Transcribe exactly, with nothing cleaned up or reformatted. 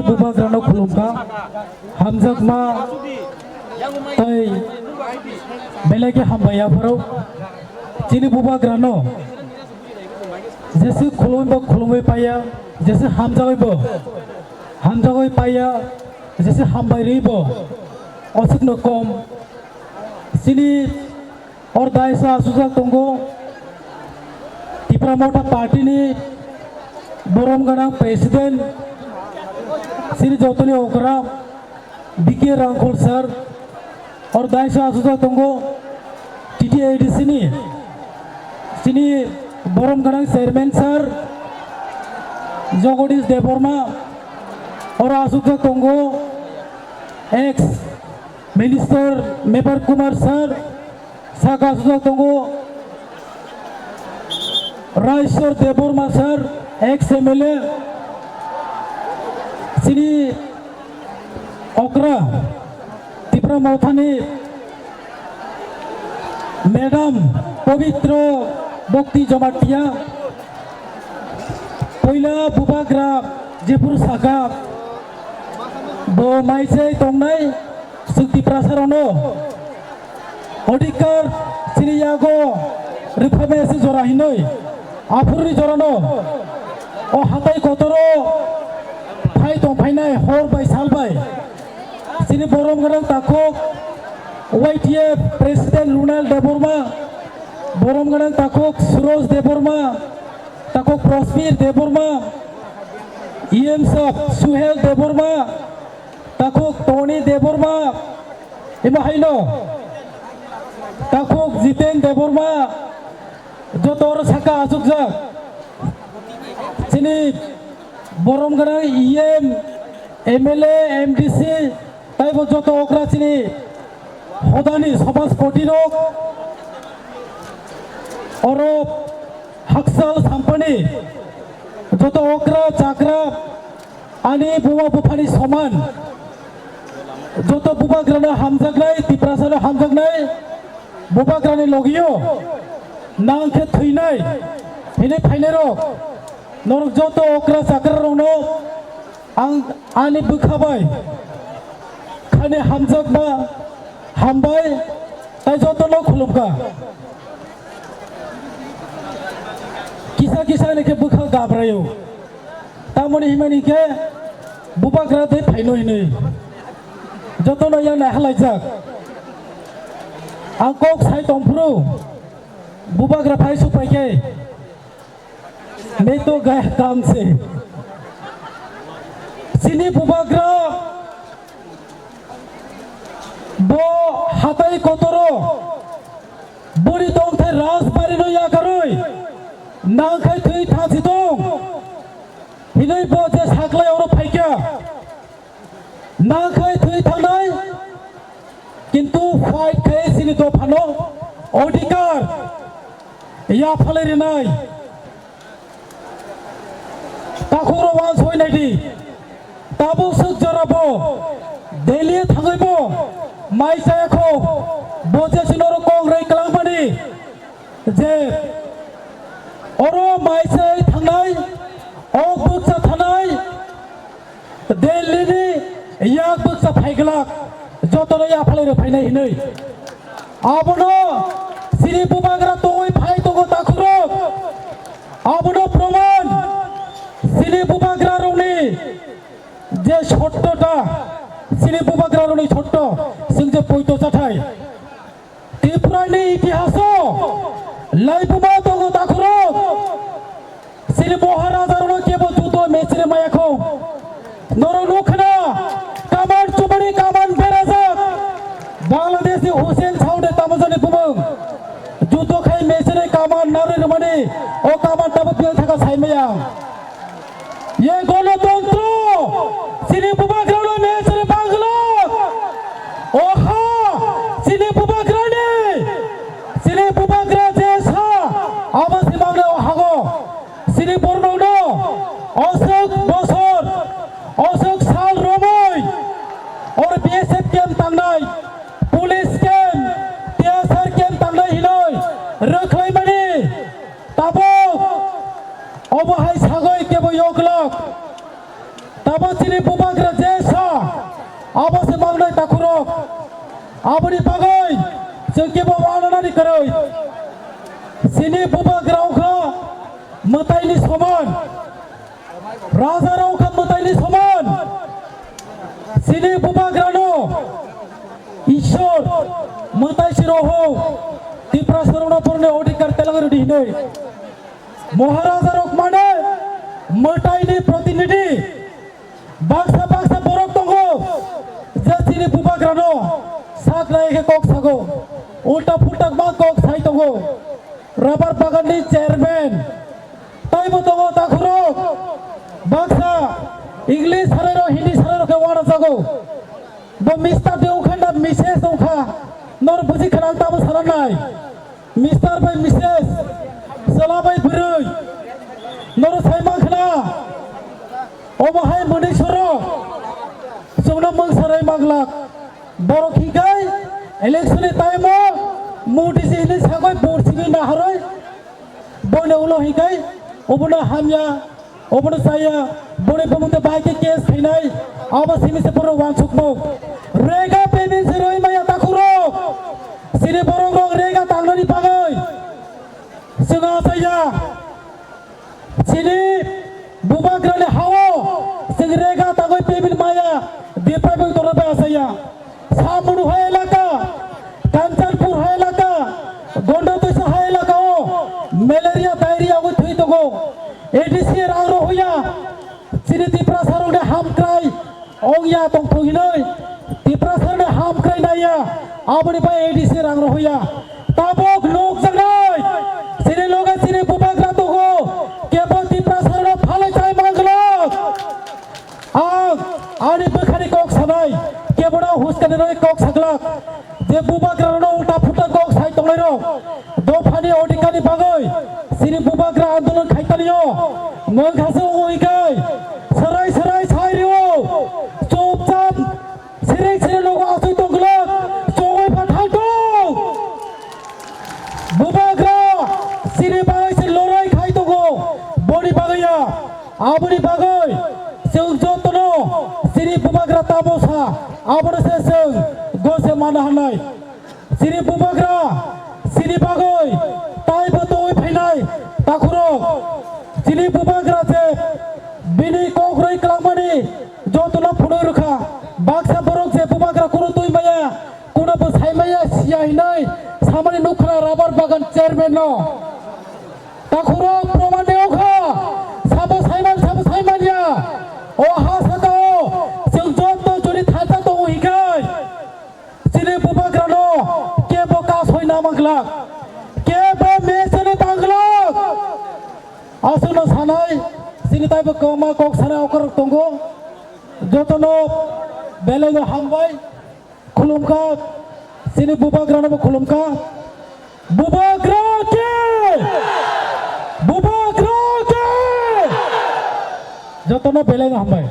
Bubagrano khulumkha, hamjakma tei belai khe hambai yapharok. Chini Bubagrano jese khulumwi bo khulumwi paiya, jese hamjagwi bo hamjagwi paiya, jese hambai rwi bo oswkno kom. Chini or daisa asujak tongo Tipra Motha Party ni borom gwnang President chini jotoni okra B K Rangkhol sir, or daisa asujak tongo T T A D C ni chini borom gwnang Chairman sir Jagadish Debbarma, oro asujak tongo ex Minister Mevar Kumar sir, saka asujak tongo Raiswar Debbarma sir, ex M L A, chini okra Tipra Mothani Madam Pabitra Bhakti Jamatia, puila Bubagra jephuru saka bo maisai tongnai chwng Tiprasarokno odhikar chini yago rwphaimaya se jora hinwi aphuruni jorano o hatai kotoro phai tongphainai hor bai sal bai chini borom gwnang takhuk Y T F President Ronald Debbarma, borom gwnang takhuk Suroj Debbarma, takhuk Prosmir Debbarma, E M sir Suhel Debbarma, takhuk Tony Debbarma, imo haino takhuk Jiten Debbarma, joto oro saka achukjak. Chini borom gwnang E M, M L A, M D C, taibo joto okra chini hodani somajpoti rok oro hakchal sampani joto okra chakra ani buma buphani soman joto Bubagrano hamjaknai, Tiprasano hamjaknai, Bubagrani logio nang khe thwinai hinwi phainairok norok joto okra chakra rokno ang ani bwkha bai khani hamjakma hambai tai jotono khulumkha. Kisa kisa ni khe bwkha gabraio. Tamoni himani khe Bubagra tei phaino hinwi jotono yang nai halaijak. Ang kok sai tongphuru Bubagra phai supai khe meto gaya kam se. Chini Bubagra bo hatai kotoro buri tongthai rajbari no yakarwi nangkhai thwi thansi tong hinwi bo je saklai oro phaikha. Nangkhai thwi thangnai, kintu fight khai chini dophano odhikar yaphalai rinai. Takhukrok wansoi naidi, tabuk swk jora bo Delhi thangwi bo mai chaya kho, bo je chini oro kok rwi kwlangmani je oro mai chai thangnai, ok bukcha thanai, Delhi ni yak bukcha phaiglak jotono yaphalai rw phainai hinwi. Abono chini Bubagra tongwi phai tongo takhukrok. Abono proman chini Bubagra rokni je sottota, chini Bubagra rokni sotto, chwng je poito chathai. Tripura ni itihaso laibuma tongo takhukrok. Chini Maharaja rokno kebo judo mechre maya kho. Norok nukha na, kaman chumani kaman berajak. Bangladesh ni Hussein Saud ni tamajani bumung. Judo khai mechre kaman narwi rwmani, o kaman tabuk biyang thaka sai maya. Ye gonotantro, chini Bubagrano mechre bangla. Oha, chini Bubagrani, chini Bubagra je sa, abo si mangle ohago. Chini bornokno, oswk bosor, oswk sal romwi, or B S F camp tangnai, police camp, T S R camp tangnai hinoi, rwkhlaimani. Tabuk obo hai sagwi kebo yoklok. Abo chini bubagra je sa, abo se mangnai takhurok. Aboni bagwi chwng kebo wananani kwrwi. Chini bubagra wngkha mwtaini soman. Raja rok wngkha mwtaini soman. Chini bubagrano Ishwar mwtai se rohok Tiprasa rokno porne odhikar telang rwdi hinwi. Maharaja rok mane mwtaini protinidhi. Baksa baksa borok tongo, je chini bubagrano sak lai khe kok sago, ulta pulta ma kok sai tongo. Rubber baganni chairman taibo tongo takhurok, baksa English sarairok, Hindi sarairok khe wanajago. Bo mister de wngkha na missus wngkha, nor buji khana ang tamo sana nai. Mister bai missus, chwla bai bwrwi, noro sai mankha na, omo hai mwnwi soro chwngno mwngsarai manglak. Borok hikai election ni time o Modi ji hinwi sagwi vote simi naharwi boino ulo hikai obono hamya. Obono saya, boni bumungde bai khe case khainai, abo simi se borok wansukmung. Rega payment se rwi maya takhurok. Chini borok rok rega tangnani bagwi. Chwng asaya. Chini bubagrani hao. Chwng rega tangwi payment maya. Deprivation tongna bai asaya. Samunu hai elaka, Kanchanpur hai elaka, Gonda Toisa hai elaka o malaria, diarrhea wngwi thwi tongo. A D C rang rohoya, chini Tiprasa rokni hamkrai ongya tongthok hinwi, Tiprasa rokni hamkrai naiya, aboni bai A D C rang rohoya. Tabuk nukjaknai, chini loge chini bubagra tongo, kebo Tiprasa rokno phalwi chai manglak. Ang ani bwkhani kok sanai, kebono huskanirwi kok saglak, je bubagrarokno ulta phuta kok sai tongnairok, dophani odhikani bagwi chini bubagra andolon khai tanio, mungkhase wngo hikai, serai serai sai rio, chupchap, sirei sirei logo asui tongglak, chongwi pha thangthok. Bubagra chini bagwi se lorai khai tongo, boni bagwi ya. Aboni bagwi chwng jotono chini bubagra tamo sa, abono se chwng gose mana hwnwi. Chini bubagra chini bagwi taibo tongwi phainai takhurok. Chini bubagra je bini kokrwi kwlangmani jotono phunuk rwkha. Baksa borok je bubagra kunu twi maya, kuno bo saimaya siya hinwi samani nukha rubber bagan chairman no. Takhurok proman de okha, sabo saiman, sabo saiman ya. O ha saka o, chwng joto jodi thalsa tongo hikai. Chini bubagrano kebo kasoi na manglak, kebo mesene banglak. Aswkno sanai, chini taibo kwbangma kok sanai okorok tongo. Jotono belaino hambai. Khulumkha, chini bubagrano bo khulumkha. Bubagra ki! Bubagra ki! Jotono belai no hambai.